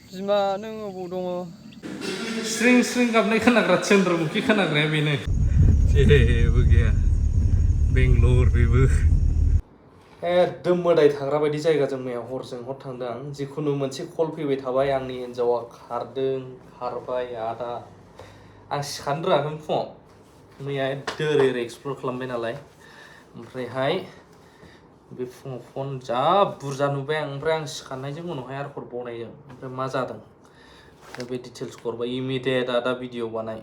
बिमा नों अबाव दङ? स्रिं स्रिं गाबनाय खोनाग्रा चन्द्रमुखि खोनाग्राया बेनो जेबो गैया बेंगलर बेबो एकदम मोदाय थाग्रा बायदि जायगाजों मैया हरजों हर थांदों आं जिखुनु मोनसे कल फैबाय थाबाय आंनि हिन्जावा खारबाय आदा आं सिखारनो रोङाखैमोन फुङाव मैया ओरै एक्सप्लर खालामबाय नालाय ओमफ्रायहाय बे फुङाव फन जा बुरजा नुबाय आं ओमफ्राय आं सिखारनायजों उनावहाय आरो हर बावनायजों ओमफ्राय मा जादों बे डिटेल्स हरबाय इमिडियेट आदा भिडिअ बानाय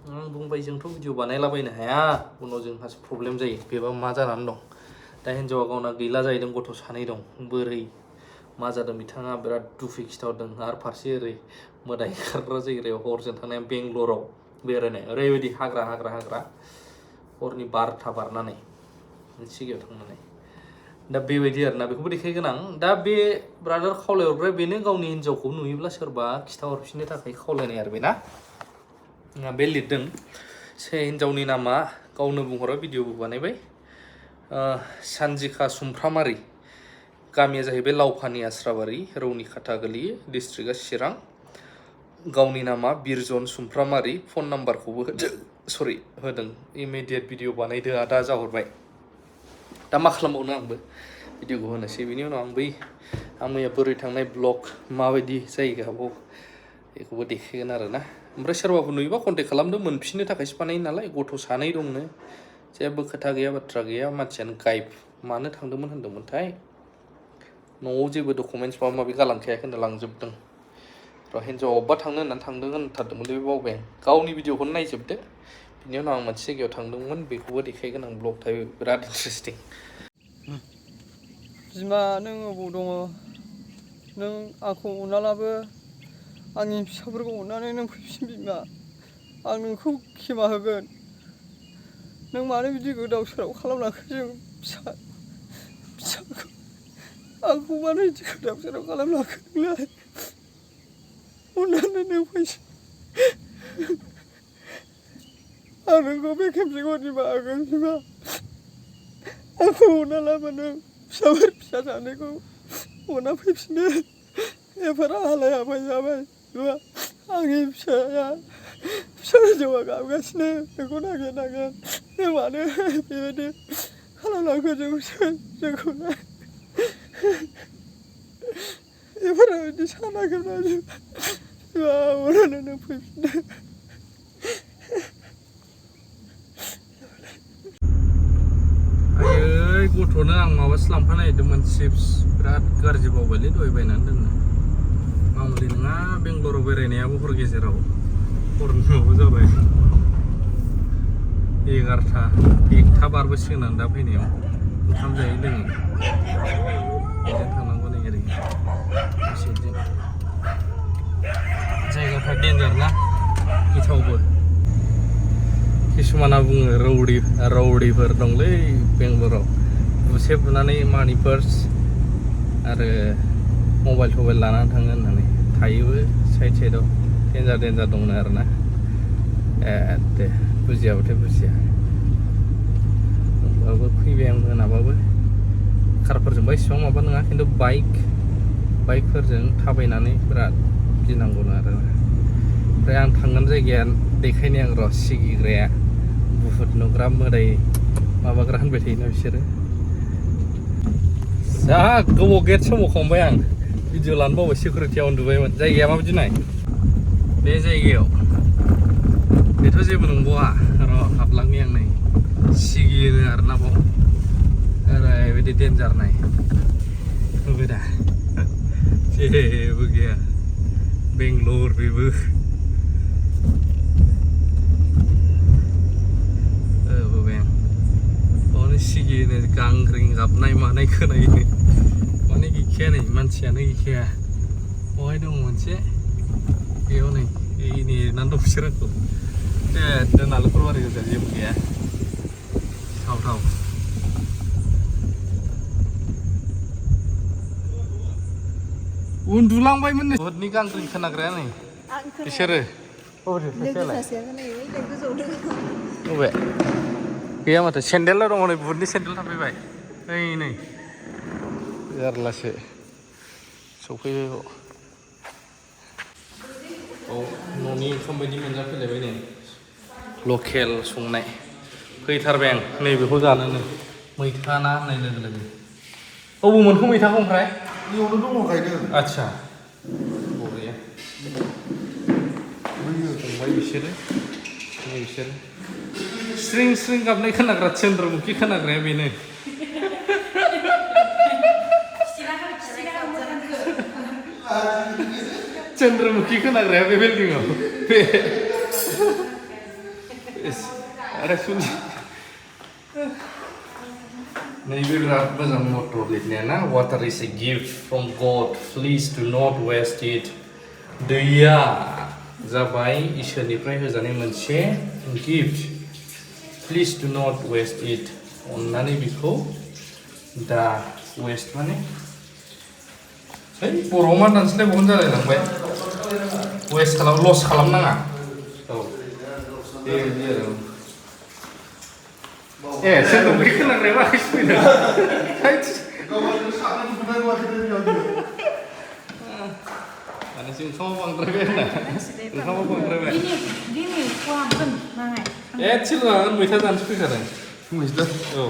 आं बुंबाय जोंथ' भिडिअ बानायलाबायनो हाया उनाव जोंहासो प्रब्लेम जायो बेबा मा जानानै दं दा हिन्जावा गावना गैला जाहैदों गथ' सानै दं बोरै मा जादों बिथाङा बिराद दुखु खिथाहरदों आरो फारसे ओरै मोदाय खारग्रा जायगायाव हरजों थांनाया बेंगलराव बेरायनाय ओरैबायदि हाग्रा हरनि 12टा बारनानै मोनसे जायगायाव थांनानै दा बेबायदि आरोना बेखौबो देखायगोन आं दा बे ब्रादार खावलायहरग्राया बेनो गावनि हिन्जावखौ नुयोब्ला सोरबा खिथाहरफिननो थाखाय खावलायनाय आरो बेना बे लिरदों से हिन्जावनि नामा गावनो बुंहरा भिडिअबो बानायबाय सानजिखा सुमफ्रामारि गामिया जाहैबाय लावफानि आस्राबारि रौनिखाता गोलैयो डिस्ट्रिक्टआ चिरां गावनि नामा बिरजन सुमफ्रामारि फन नाम्बारखौबो होदों इमिडियेट भिडिअ बानायदो आदा जाहरबाय दा मा खालामबावनो आंबो भिडिअखौ होनोसै बिनि उनाव आं मैया बोरै थांनाय ब्लग माबायदि जायगायाव बेखौबो देखायगोन आरोना ओमफ्राय सोरबाफोर नुयोबा कन्टेक्ट खालामदो मोनफिननो थाखायसो बानायो नालाय गथ' सानै दंनो जेबो खोथा गैया बाथ्रा गैया मानसियानो गायब मानो थांदोंमोन होनदोंमोनथाय न'आव जेबो डकुमेन्टस माबा माबि गालांखायाखै होनना लांजोबदों र' हिन्जावा अबेबा थांनो होननानै थांदों होनथारदोंमोन बे बावबाय आं गावनि भिडिअखौनो नायजोबदो बिनि उनाव आं मोनसे जायगायाव थांदोंमोन बेखौबो देखायगोन आं ब्लग टाइप बिराद इन्टारेस्टिं बिमा नों अबाव दङ? नों आंखौ अनालाबो आंनि फिसाफोरखौ अननानै नों फैफिन बिमा आं नोंखौ खेमा होगोन नों मानो बिदि गोदाव सोराव खालामलांखो जों फिसाखौ आंखौ मानो बिदि गोदाव सोराव खालामलांखो नोंलाय अननानै नों फैफिन आं नोंखौ बे खेबसेखौ निमाहा होगोन बिमा आंखौ अनालाबो नों फिसा सानैखौ अना फैफिनो एफारा हालाय हाफाय जाबाय बिमा आंनि फिसा हिन्जावा गाबगासिनो नोंखौ नागिर नों मानो बेबायदि खालामलांखो जोंखौलाय एफारा बिदि सानाखैमोन बिमा अनानै नों फैफिनो गथ'नो आं माबासो लांफानो नागिरदोंमोन चिप्स बिराद गाज्रि बावबायलै दहाय बायनानै दोननो मामुलि नङा बेंगलराव बेरायनायाबो हर गेजेराव हरनियावबो जाबाय 11टा 1टा बारबोसिगोन आं दा फैनायाव ओंखाम जायै लोङो बेजों थांनांगौ नागिरो एसेजों जायगाफ्रा डेन्जार ना गिथावबो किसुमाना बुङो रौडिफोर दंलै बेंगलराव बुसे बुनानै मानि पार्स आरो मबाइल थबाइल लानानै थाङो होननानै थायोबो साइडआव डेन्जार दंनो आरोना दे बुजियाबाथाय बुजिया होमबाबो फैबाय आं मोनाबाबो कारफोरजोंबा इसेबां माबा नङा खिन्थु बाइकफोरजों थाबायनानै बिराद गिनांगौ आरोना ओमफ्राय आं थांगोन जायगाया देखायनाय आं र' सिगिग्राया बुहुत नुग्रा मोदाय माबाग्रा होनबाय थायोना बिसोरो जा गोबाव गेट सोमावखांबाय आं भिडिअ लानो बावबाय सिकिउरिटिया उन्दुबायमोन जायगाया माबायदि नाय बे जायगायाव बेथ' जेबो नंबावा र' हाबलांनि आं नै सिगियो आरोना बाव ओरैबायदि डेन्जार नाय नुबाय दा जेबो गैया बेंगलर बेबो सिगिनो गांग्रिं गाबनाय मानाय खोनायो माने गैखाया नै मानसियानो गैखाया बहाय दङ मोनसे बेयाव नै नेनानै दं बिसोर आंखौ नालेंखर बारि गोजा जेबो गैया थाव उन्दुलांबायमोन नै बुहुतनि गांग्रिं खोनाग्राया नै बिसोरो बबे गैया माथो सेन्देलल' दङ नै बुहुतनि सेन्देल थाफैबाय ओइ नै जारलासो सफैबाय औ न'नि ओंखाम बायदि मोनजाफैलायबाय नै लकेल संनाय फैथारबाय आं नैबेखौ जानोनो मैथा ना होननाय लोगो लोगो अबाव मोनखो मैथाखौ ओमफ्राय बेयावनो दङ गायदों आदसा बरिया संबाय बिसोरो स्रिं स्रिं गाबनाय खोनाग्रा चन्द्रमुखि खोनाग्राया बेनो चन्द्रमुखि खोनाग्राया बे बिल्डिंआव बे आरो सुनि नैबे बिराद मोजां मटर लिरनाया ना water is a gift from गड please do not west it दैया जाबाय इसोरनिफ्राय होजानाय मोनसे gift please do not west it अन्नानै बेखौ दा वेस्ट माने है बर'आव मा दानस्लाय बहन जालायलांबाय वेस्ट लस खालामनाङा औ दे बिदि आरो ए चन्द्रमुखि खोनाग्राया माखै फैदों जों ओंखामाव बांद्रायबाय होनना ओंखामाव बांद्रायबाय एसेल' आं मैथा जानोसो फैखादों औ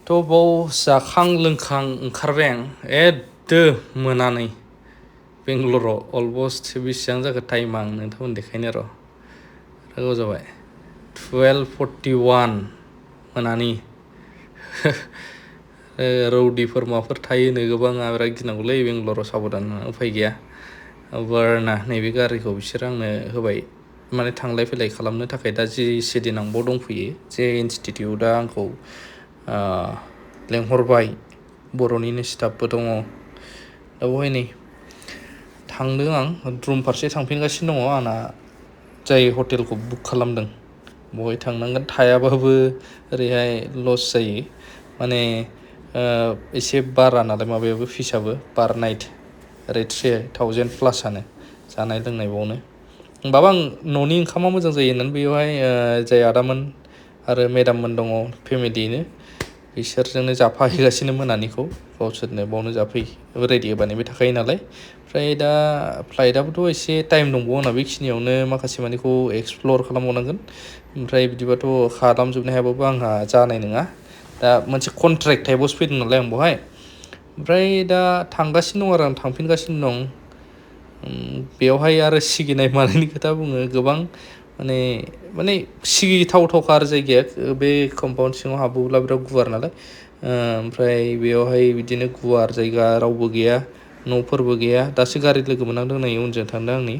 थ' बाव जाखां लोंखां ओंखारबाय आं एदो मोनानै बेंगलराव अलमस्ट बेसेबां जाखो टाइमा आं नोंथांमोन देखायनो र' गोबाव जाबाय 12:41 मोनानि रौडिफोर माबाफोर थायोनो गोबाङा बिराद गिनांगौलै बेंगलराव साबधान उफाय गैया बारना नैबे गारिखौ बिसोर आंनो होबाय माने थांलाय फैलाय खालामनो थाखाय दा जि सेदिन आंबाव दंफैयो जे इनस्टिटिउटआ आंखौ लेंहरबाय बर'निनो स्टाफबो दङ दा बेवहाय नै थांदों आं रुम फारसे थांफिनगासिनो दङ आंना जाय हटेलखौ बुक खालामदों बहाय थांनांगोन थायाबाबो ओरैहाय लस जायो माने एसे बारा नालाय माबायाबो फिसाबो पार नाइट ओरै 3,000 प्लासआनो जानाय लोंनाय बावनो होमबाबो आं न'नि ओंखामा मोजां जायो होननानै बेवहाय जाय आदामोन आरो मेदाममोन दङ फेमिलियैनो बिसोरजोंनो जाफाहैगासिनो मोनानिखौ गावसोरनो बावनो जाफै रेडि बानायबाय थाखायो नालाय ओमफ्राय दा फ्लाइटआबोथ' एसे टाइम दंबावो आंना बेखिनियावनो माखासे मानिखौ एक्सप्लर खालामबावनांगोन ओमफ्राय बिदिबाथ' खालामजोबनो हायाबाबो आंहा जानाय नङा दा मोनसे कन्ट्रेक्ट टाइपआवसो फैदों नालाय आं बेवहाय ओमफ्राय दा थांगासिनो दं आरो आं थांफिनगासिनो दं बेवहाय आरो सिगिनाय मानायनि खोथा बुङो गोबां माने सिगिथावथावखा आरो जायगाया बे कम्पाउन्ड सिङाव हाबोब्ला बिराद गुवार नालाय ओमफ्राय बेयावहाय बिदिनो गुवार जायगा रावबो गैया न'फोरबो गैया दासो गारि लोगो मोननांदों नै उनजों थांदों आंनि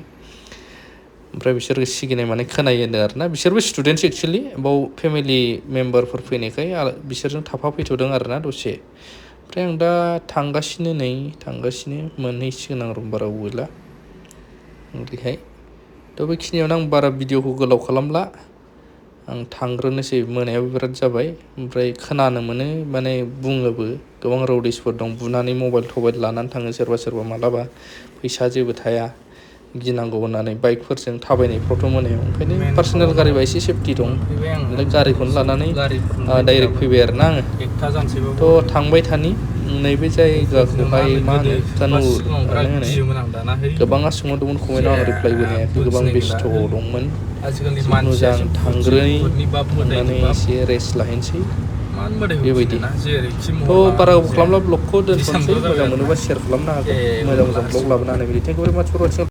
ओमफ्राय बिसोर सिगिनाय माने खोनायो होनदों आरोना बिसोरबो स्टुडेन्टस एक्सुवेलि बाव फेमिलि मेम्बारफोर फैनायखाय बिसोरजों थाफाफैथ'दों आरोना दसे ओमफ्राय आं दा थांगासिनो मोनहैसिगोन आं रुम बारा गैला ओरैहाय थ' बेखिनियावनो आं बारा भिडिअखौ गोलाव खालामला आं थांग्रोनोसै मोनायाबो बिराद जाबाय ओमफ्राय खोनानो मोनो माने बुङोबो गोबां राउडिसफोर दं बुनानै मबाइल लानानै थाङो सोरबा मालाबा फैसा जेबो थाया गिनांगौ होननानै बाइकफोरजों थाबायनायफ्रावथ' मोनायाव ओंखायनो पार्सनेल गारिबा एसे सेफटि दं ओमफ्राय गारिखौनो लानानै डाइरेक्ट फैबाय आरोना आङो थ' थांबाय थानि नैबे जायगाखौहाय मा होनो कानुरआनो होनो गोबाङा सोंहरदोंमोन कमेन्टआव आं रिप्लाइबो होनायाखै गोबां बेस्थ' दंमोन मोजां थांनानै एसे रेस्ट लाहैनोसै बेबायदि थ' बारा गोबाव खालामला ब्लगखौ दोनथ'नोसै मोजां मोनोबा शेयार खालामनो हागोन मोजां ब्लग लाबोनो हानाय बायदि थेंक इउ भेरि माच फर वाचिं